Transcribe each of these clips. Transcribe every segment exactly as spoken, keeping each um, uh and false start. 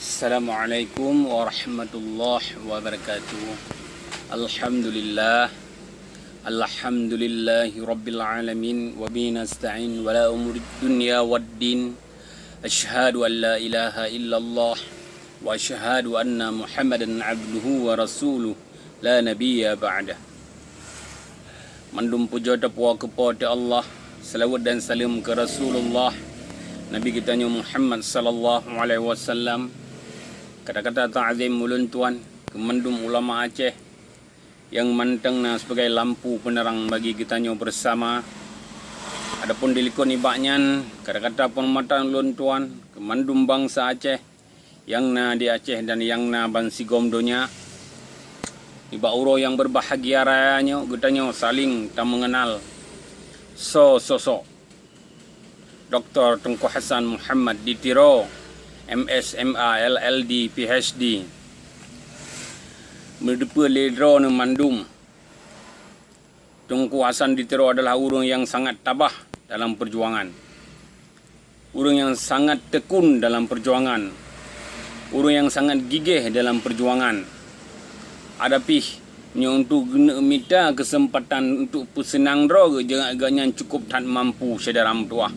Assalamualaikum warahmatullahi wabarakatuh. Alhamdulillah. Alhamdulillahi rabbil alamin. Wa bihi nasta'in wa la umuri dunya waddin. Asyhadu an la ilaha illallah wa asyhadu anna Muhammadan abduhu wa rasuluh. La nabiyya ba'dah. Mandum pujoe tapuwoe keu Po teu Allah, seulaweuet dan saleuem keu Rasulullah, Nabi geutanyoe Muhammad sallallahu alaihi wasallam. Kata-kata ta'zim ulôn tuan keu mandum ulama Aceh nyang mantong na sibagai lampu peuneurang bagi geutanyoe beusama. Adapun di likot nibak nyan, kata-kata peuhormatan ulôn tuan keu mandum bansa Aceh nyang na di Aceh dan nyang na bansigom donya. Nibak uroe nyang beubahgia raya nyoe, geutanyoe saléng tameungeunal soe sosok Doktor Teungku Hasan Muhammad di Tiro, M S, M A, L L D, P H D. Meudeupeue lé droeneuh mandum, Teungku Hasan di Tiro adalah ureuëng nyang sangat tabah dalam peujuangan, ureuëng nyang sangat tekun dalam peujuangan, ureuëng nyang sangat gigeh dalam peujuangan. Ada pih nyoe untuk geuneuk mita keuseumpatan untuk peuseunang droe geuh, geuhnyan cukup that mampu, syedara meutuwah.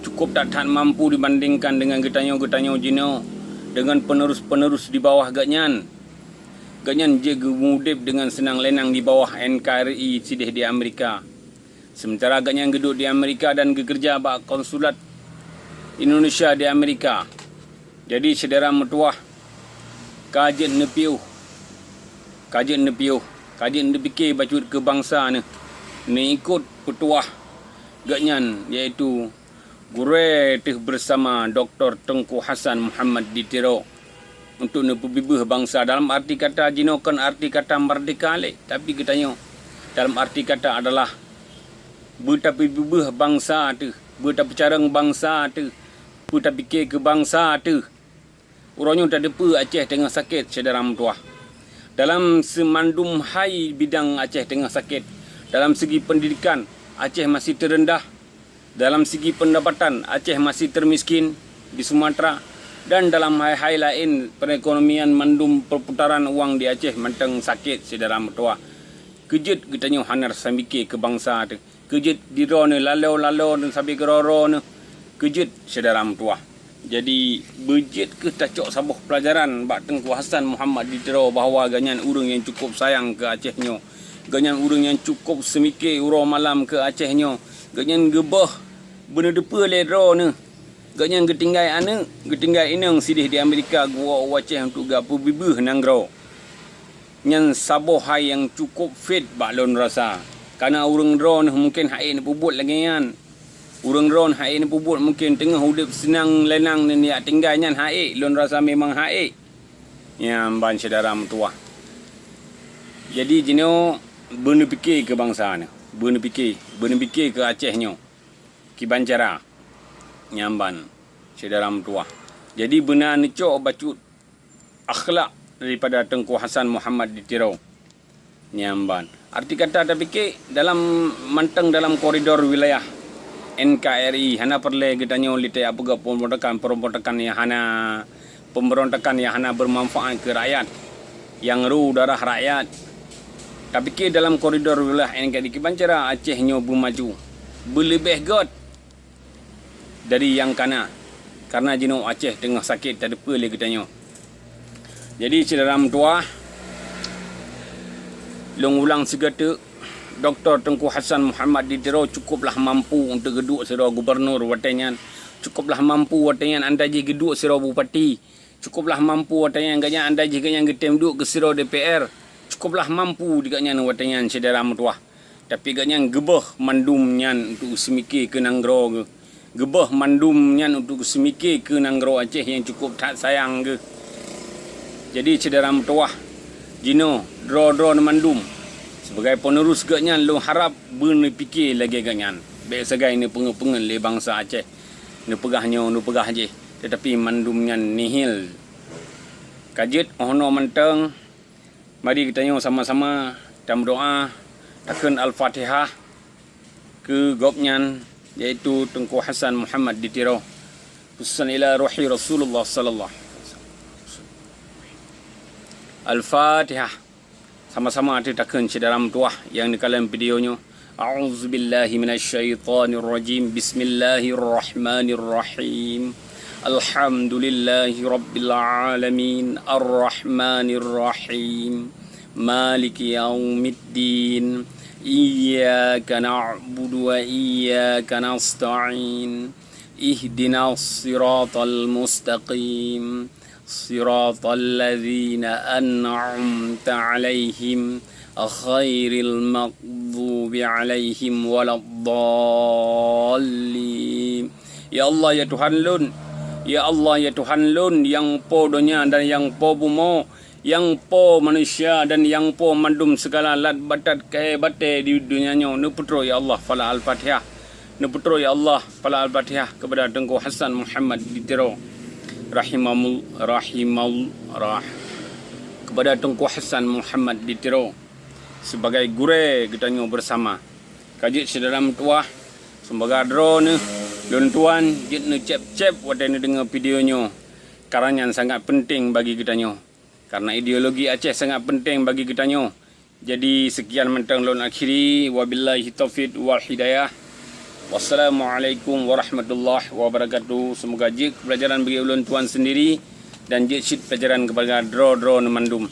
Cukup that, that mampu dibandingkan dengan geutanyoe-geutanyoe jinoe, dengan penerus-penerus di bawah geuhnyan. Geuhnyan jeuet geumeudeb deungon seunang lenang di bawah N K R I sideh di Amerika. Sementara geuhnyan geuduek di Amerika dan geukeureuja bak konsulat Indonesia di Amerika. Jadi, syedara meutuwah, ka jeuet neupiôh, ka jeuet neupiôh, ka jeuet neupike bacut keu bansa neuh, neuikot peutuwah geuhnyan, yaitu gurée teuh beusama Doktor Teungku Hasan Muhammad di Tiro untuk neupeubeubaih bansa. Dalam arti kata jinoe kon arti kata merdeka lé, tapi geutanyoe dalam arti kata adalah beutapeubeubaih bansa teuh, beutapeucarông bansa teuh, beutapike keu bansa teuh. Uroe nyoe tateupeue Aceh teungoh sakét, syedara meutuwah. Dalam seumandum hai bidang Aceh teungoh sakét. Dalam segi pendidikan, Aceh masih teureundah. Dalam segi pendapatan, Aceh masih teumiskin di Sumatera. Dan dalam hai-hai laén perekonomian, mandum perputaran uang di Aceh mantong sakét, syedara meutuwah. Keujeuet geutanyoe hana rasa mike keu bansa teuh. Keujeuet di droeneuh lalo-lalo dan sabe keudroe-droe neuh. Keujeuet, syedara meutuwah. Jadi, beujeuet kheueh tacok saboh peulajaran bak Teungku Hasan Muhammad di Tiro bahwa geuhnyan ureuëng nyang cukup sayang keu Aceh nyoe. Geuhnyan ureuëng nyang cukup seumike uroe malam keu Aceh nyoe. Geuhnyan geuboh beuneudeupeue lé droeneuh. Geuhnyan geutinggai aneuëk, geutinggai inong sideh di Amerika geuwoe u Aceh untuk geupeubeubaih nanggroe. Nyan saboh hai nyang cukup fit bak lôn rasa. Kana ureuëng droeneuh mungken han ék neupeubuet lagée nyan. Ureuëng droeneuh han ék neupeubuet, mungken teungoh udeb seunang lenang nyan jak tinggai, nyan han ék, lôn rasa memang han ék. Nyan ban syedara meutuwah. Jadi jinoe beuneupike keu bansa neuh, beuneupike, beuneupike keu Aceh nyoe. Kiban cara? Nyan ban syedara meutuwah. Jadi beuna neucok bacut akhlak daripada Teungku Hasan Muhammad di Tiro. Nyan ban. Arti kata tapike dalam mantong dalam koridor wilayah N K R I, hana peureulée geutanyoe lé tajak peugah pemberontakan-pemberontakan nyang hana, pemberontakan nyang hana bermanfaat keu rakyat, nyang ru darah rakyat. Tapike dalam koridor wilayah N K R I, kiban cara Aceh nyoe beumaju, beuleubeh gét dari nyang kana, kareuna jinoe Aceh teungoh sakét tateupeue lé geutanyoe. Jadi, syedara meutuwah, lôn ulang sigoe teuk, Doktor Teungku Hasan Muhammad di Tiro cukuplah mampu untuk geuduek sidroe gubernur watée nyan, cukuplah mampu watée nyan anda jih geuduek sidroe bupati, cukuplah mampu watée nyan geuhnyan anda jih geuhnyan geutem duek keu sidroe D P R, cukuplah mampu di geuhnyan watée nyan, syedara meutuwah. Tapi geuhnyan geuboh mandum nyan untuk geuseumike keu nanggroe geuh. Geuboh mandum nyan untuk geuseumike keu nanggroe Aceh nyang cukop that sayang geuh. Jadi, syedara meutuwah, jinoe droe-droe mandum, sibagai penerus geuhnyan lôn harab beuneupike lagée geuhnyan. Bék sagai neupeungeut-peungeut lé bansa Aceh, neupeugah nyoe, neupeugah jéh, teutapi mandum nyan nihil. Ka jeuet 'oh noe mantong, mari geutanyoe sama-sama tameudoá, takheun Al-Fatihah keu gobnyan, yaitu Teungku Hasan Muhammad di Tiro. Khususan ila ruhi Rasulullah sallallahu alaihi wasallam. Al-Fatihah. Sama-sama teutakheun syedara meutuwah nyang neukalon video nyoe. A'udzubillahi minasyaitonirrajim. Bismillahirrahmanirrahim. Alhamdulillahi rabbil alamin. Arrahmanirrahim. Maliki yaumiddin. Iyyaka na'budu wa iyyaka nasta'in. Ihdinas siratal mustaqim. Siratal ladzina an'amta 'alaihim ghairil maghdubi 'alaihim waladdallin. Ya Allah, ya Tuhan lôn, ya Allah, ya Tuhan lôn, nyang po donya dan nyang po bumoe, nyang po manusia dan nyang po mandum segala lat batat kayée batée di donya nyoe, neupeutrok ya Allah phala Al-Fatihah. Neupeutrok ya Allah phala Al-Fatihah kepada Teungku Hasan Muhammad di Tiro. Rahimahul, rahimahul, rah-, kepada Teungku Hasan Muhammad di Tiro sebagai gurée geutanyoe bersama. Ka jeuet syedara meutuwah, seumoga droeneuh lôn tuan jeuet neucéb-céb watée neudeungoe video nyoe, karena nyan sangat penting bagi geutanyoe. Karena ideologi Aceh sangat penting bagi geutanyoe. Jadi, sekian mantong lôn akhiri. Wabillahi taufiq wal hidayah. Wassalamualaikum warahmatullahi wabarakatuh. Semoga jeuet pelajaran bagi ulôn tuan sendiri dan jeuet cit pelajaran kepada droe-droe mandum.